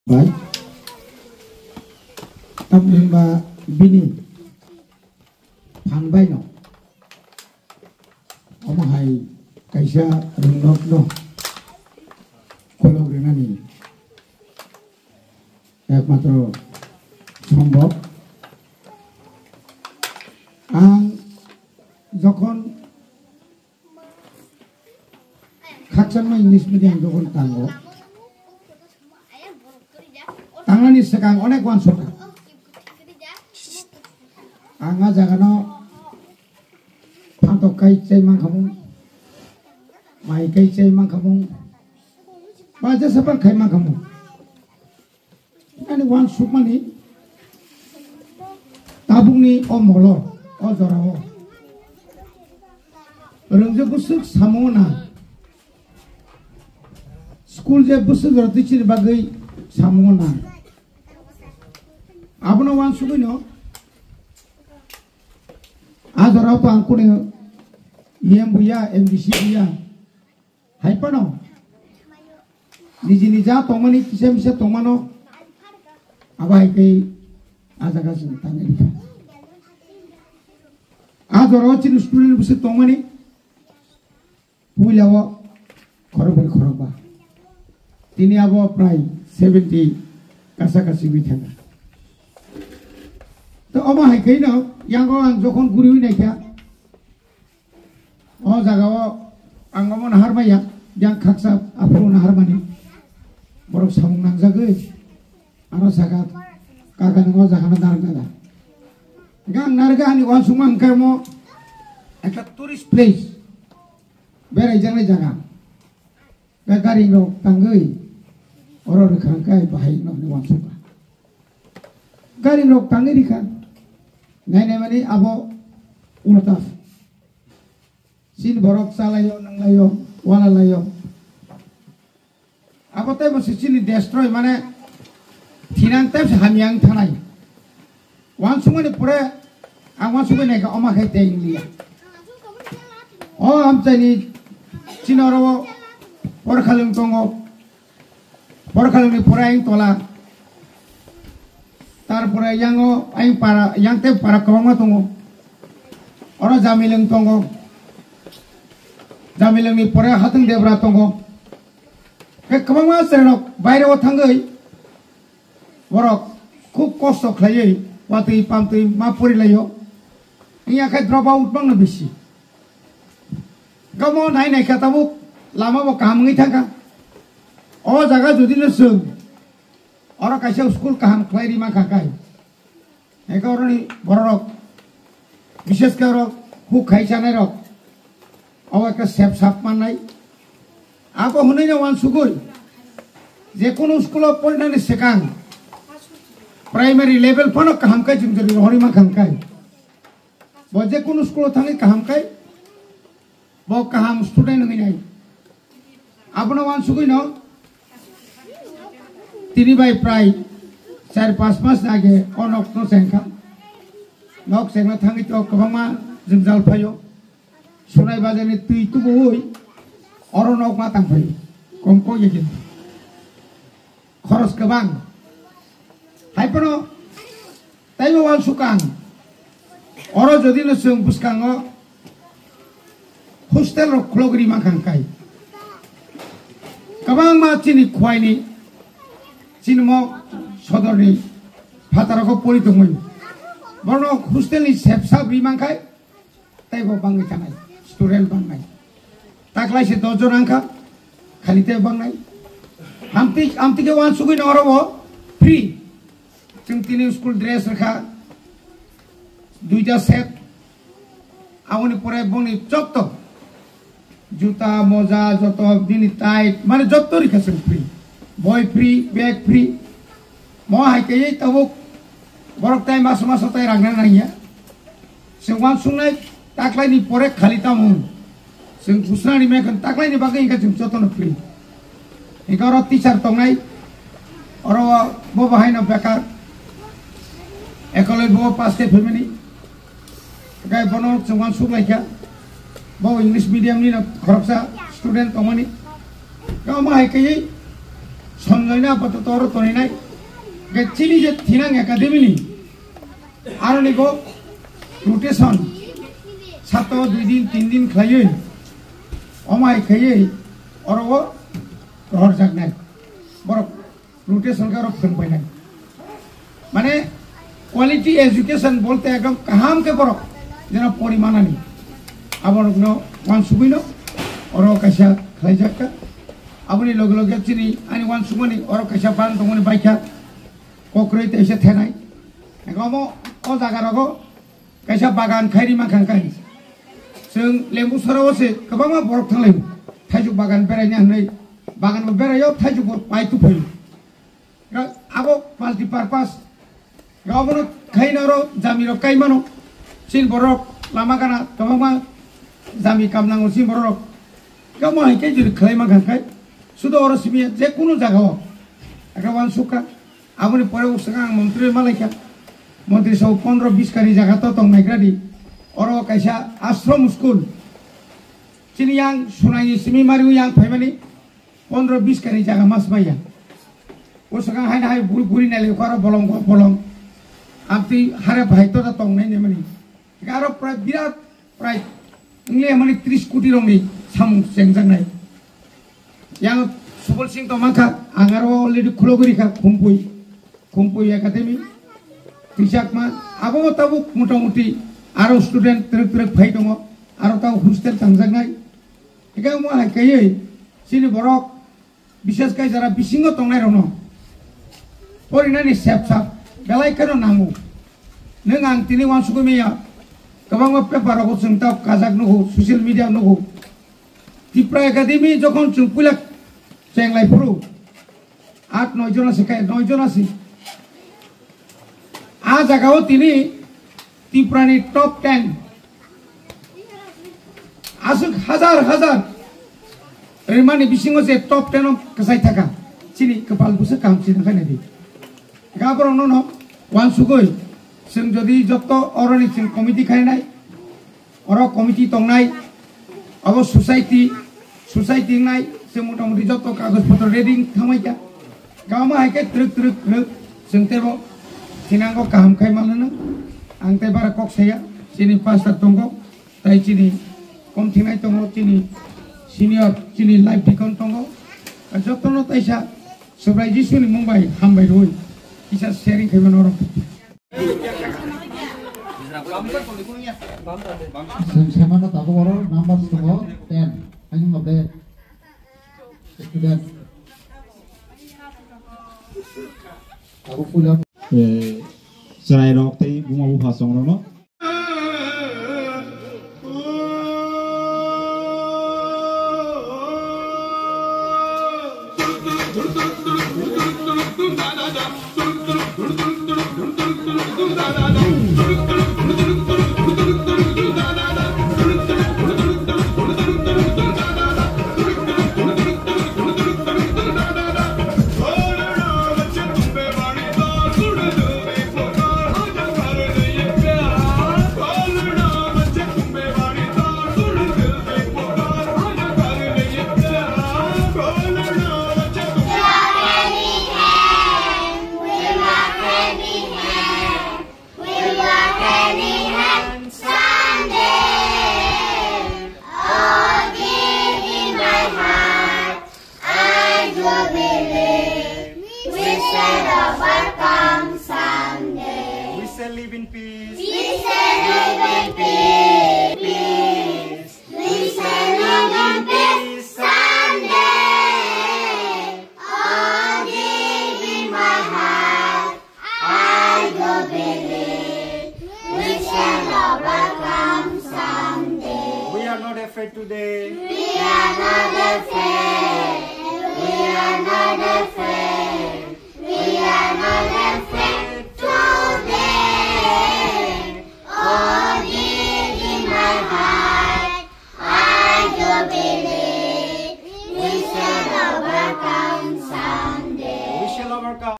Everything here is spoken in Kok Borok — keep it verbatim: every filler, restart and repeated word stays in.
Bai. Tamni hwnba bini phan bai no. Omo hai kaisa rwngnokno kolok rwnani ekmatro sombok. Ang jokhon khakchangma English medium jokhon tango, tangnani swkang onek uansukha. Ang a jagano phantok kai chai mankhamung, mai kai chai mankhamung, ba jesa bar khai mankhamung. Ani uansukmani tabukni o molo, o jorao rwngjak bwswk samung na, school je bwswk jora twi chini bagwi samung na. Abono uansugwino a jorao to ang kuni E M buya, M D C buya. Hai phano niji nija tongmani kisa misa tongmano abo hai khe a jaga chwng tangwi rikha. A jorao chini student bwswk tongmani puila o khorokbrwi khorokba. Tini abo prai seventy kasa kasi wngwi thangkha. To omo hai khe no yango ang jokhon guriwi naikha, o jagao ang omo nahar maya, yang khaksa aphuru nahar mani. Borok samung nangjagwi ano saka, kaka nang o jagano narwk nada. Gang narwk ani uansukma hwnkhe omo ekta tourist place, beraijaknai jaga. Ga gari rok tangwi oro rwkha hwnkhe bahai no hwnwi uansukha. Gari rok tangwi rikha. Nai nai mani abo ulta. Chini borok chalaio, nanglaio, walalaio. Abo teibo se chini destroy, mane thinang tei se hamya wng thanai. Uansukmani pore ang uansukmani naikha, omo khe tei wng liya. O amchaini chini oro o Porkhalung tongo. Porkhalungni pore ayang tola. Tarpore yango ayang para, yang tei para kwbangma tongo. Oro Jamilung tongo. Jamilungni pore Hatwng Debra tongo. Khe kwbangma chwrairok baireo thangwi borok khub kosto khlaiwi watwi pamtwi ma porilaio. Wngya khe drop out bangno bisi. Gamo nai nai khe tabuk lama bo kaham wngwi thangkha. O jaga jodi no chwng oro kaisa school kaham khlai ri mankha kai. Eko oroni bororok, bishes khe oro huk khai chanai rok, abo ekta sep sap mannai. Abo hwnwi no uansugwi, je kunu school o porinani swkang primary level phano kaham khe chwng jodi rohorwi mankha hwnkhe, bo je kunu school o thangwi kaham khe bo kaham student wngwi nai. Abono uansugwi no tini bai prai char panch mas age o nok no chengkha. Nok chengna thangwi to kwbangma jwngjal phaio. Sonai bazar ni twi tubuwi oro nok ma tang phaio. Kom kok ye kintu. Khoros kwbang. Hai phano taibo uansukha ang. Oro jodi no chwng bwskango hostel rok khulogwi mankha hwnkhe, kwbangma chini khwaini, chini mo sodorni phataro khe pori tongwi. Borok hostel ni sep sap ri mankhe, tei bo bangwi tanai, student bangnai. Taklai se dos jon wngkha, khali tei bangnai. Amtwi, amtwi khe uansugwi no oro bo free. Chwng tini school dress rwkha, duita set. Aboni pore bongni jotto juta, moja, joto bini tight, mane jotto rikha chwng free. Boi free, bag free. Mo hai khe tabuk borok tai maso maso tai rang nang ya. Chwng uansuknai taklaini pore khali tamo. Chwng busnani mekhan taklaini bagwi hwnkhe chwng jotono free. Hwnkhe oro teacher tongnai, oro bo bahaino bekar. Ekoloi bo paste family. Hwnkhe bono chwng uansuk laikha. Bo English medium ni no khoroksa student tongmani. Hwnkhe omo hai khe Sonjoino apatot oro toninai. Ge chini je Thinang Academy ni aroni go rotation saptao dui din, tin din khlaiwi omai khaiwi oro o rohorjaknai. Borok rotation khe oro phwrwng painai. Mane quality education bolte ekdom kaham khe borok jeno porimanani. Aborokno wansugwino oro kaisa khlaijak kha. Aboni loge loge chini ani wansukmani oro kaisa ban tongmani baikha. Kokrwi teisa thenai. Ego omo o jaga rogo kaisa bagan khairi mankha kai. Chwng Lembu sora o se kwbangma borok thanglai. Thaijuk bagan beraina hwnwi bagan bo beraio, thaijuk bo pai tuphaio. Ga-, abo multi purpose. Ga obono khaina oro jami rok kai mano. Chini borok lama gana kwbangma jami kam nango chini borok. Ga mo hai khe juri khlai mankha kai. Sudo oro simi je kunu jaga o. Aga wansukha. Aboni pore o swkang ang montri malaikha. Montri sabo pondro bish kani jaga to tong naigradi. Oro kaisa ashram school. Chini yang sunai simi mari yang phaimani pondro bish kani jaga mas maya. O swkang hai hai buri buri nai lekho aro bolong ko bolong. Amtwi hare bhai to tong nai ne mani. Aro prai birat prai wngli mani tris koti rokni samung chengjaknai. Yang Subal Singh to mankha, ang aro already khulogwi rikha, Khumpui, Khumpui Academy. Twijakma, abo tabuk motamuti aro student twrwk twrwk phai tongo, aro tabuk hostel tangjaknai. Hingke omo hai kaiwi chini borok, bises kai jara bisingo tongnai rokno porinani sep sap belai kheno nango. Nwng ang tini wansugwi manya, kwbangma paper rogo chwng tabuk kajak nugo, social media nugo. Tripura Academy jokhon chwng puila chenglai phuru, at noi jona se kai, noi jona se. A jagao tini Tripurani top ten. Aswk hajar hajar rimani bisingo je top ten o kwchai thaka. Chini kwpal busa kaham chini khaina di. Gaborok no no wansugwi chwng jodi jotto oroni chwng committee khainai. Oro committee tongnai, abo society, society wngnai, se motamuti joto kagoj potro ready thangbai kha. Gama hai khe twrwk twrwk twrwk, chwng teibo thinango kaham khai manlano. Ang tei bara kok saya, chini pastor tongo, tai chini kom thinai tongo, chini senior, chini life deacon tongo. Jotono taisa Subrai Jisuni mung bai hambai rwi kisa sharing khai mano oro. Chwng saimano tabuk oro numbers tongo ten. Ani mode student. Tabuk puila. Eh, chwrairok tei buma bupha chongrokno. We shall live in peace. We shall live in peace. Peace. We shall live in peace someday. Oh, deep in my heart, I do believe we shall overcome someday. We are not afraid today. We are not afraid. We are not afraid.